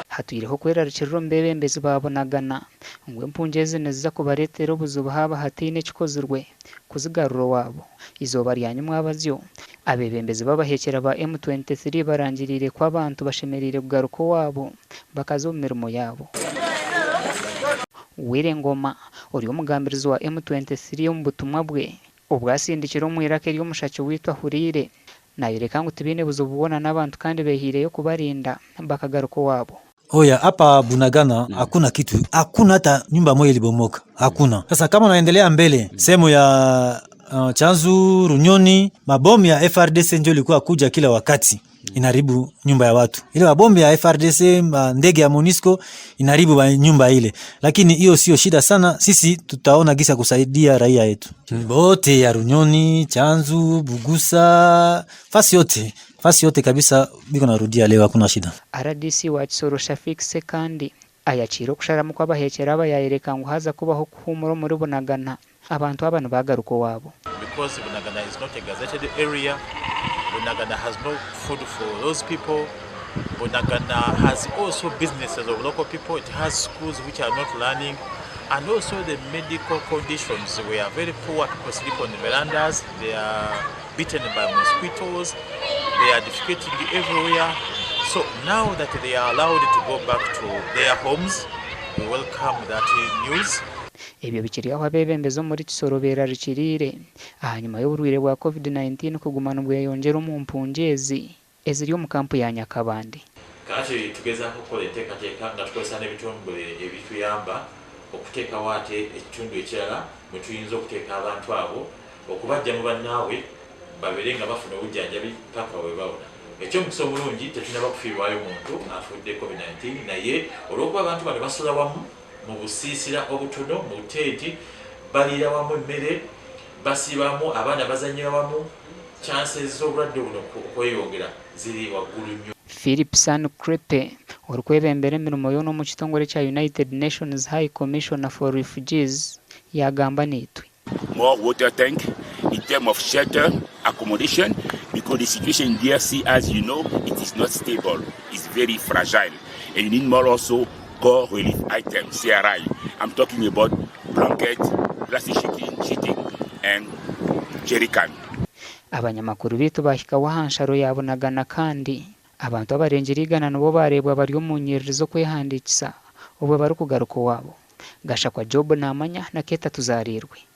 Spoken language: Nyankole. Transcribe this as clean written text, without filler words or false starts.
Hatwireho okwerarikirira omu beebembezi ba Bunagana ngu empungi ezi niziza kubareetera obuzibu haaba hataine ekikozirwe kuzigarura owaabo. Eizooba rya nyimwabazyo, abeebembezi b'abaheekyera ba M23 barangiriire ku abantu bashemereire kugaruka owaabo bakaza omu mirimo yaabo. Willy Ngoma, ori omugambirizi wa M23 omu butumwa bwe obu asindikire omu eiraka eri omushaki waitu ahuriire, Naayoreka ngu tibaine buzibu bwona n'abantu kandi beehaireyo kubarinda bakagaruka owaabo. Oya hapa Bunagana hakuna kitu, hakuna hata nyumba moja ilibomoka, hakuna. Sasa kama unaendelea mbele sehemu ya uh, Chanzu Runyoni, mabomu ya FRDC ndio ilikuwa kuja kila wakati inaribu nyumba ya watu. Ile mabomu ya FRDC, ndege ya MONUSCO inaribu nyumba ile, lakini hiyo sio shida sana. Sisi tutaona gisa kusaidia raia yetu bote ya Runyoni, Chanzu, Bugusa, fasi yote fasi yote kabisa, biko narudia leo, hakuna shida. RDC wa Kisoro Shafiq Ssekandi ayakiire okusharamu kw'abaheekyera aba yayoreka ngu haaza kubaho okuhuumura omuri Bunagana abantu aba nibagaruka owaabo. Because Bunagana is not a gazetted area, Bunagana has no food for those people, Bunagana has also businesses of local people, it has schools which are not learning and also the medical conditions were very poor, people sleep on the verandas, they are bitten by mosquitoes, they are defecating everywhere. So now that they are allowed to go back to their homes, we welcome that news. Ebyo bikiri aho abeebembezi omuri Kisoro beerarikiriire ahanyima y'oburwaire bwa Covid-19 kuguma nibweyongyera omu mpungi ezi eziri omu kampu ya Nyakabande. Kakati tugezaako okukola enteekateeka nga tukozesa n'ebitongole ebituyamba okuteekawo ate ekitundu ekirala mwe tuyinza okuteeka abantu abo okubaggya mu bannaabwe babeere nga bafuna obujjanjabi ppaka we bawona. Eky'omukisa omulungi tetunnaba kufiirwayo muntu afudde Covid 19 naye olw'okuba abantu bano basula wamu mu busiisira obutono mu tenti, baliira wamu emmere, basiiba wamu, abaana bazannyira wamu, chances z'obulwadde buno okweyongera ziri waggulu nnyo. Philip San Crepe, orikwebembera emirimo yoona omu kitongore ekya United Nations High Commissioner for Refugees yaagamba naitwe. More water tank in term of shelter accommodation because the situation in DRC as you know it is not stable it's very fragile and you need more also core relief items CRI I'm talking about blanket, plastic sheeting, sheeting and jerrycan. Abanyamakuru baitu baahikaho aha nsharo ya Bunagana kandi abantu abarengire eigana nibo baareebwa bari omu nyiriri z'okwehandiikisa obwo barikugaruka owaabo. Gashakwa Job Namanya na Keeta Tuzaariirwe.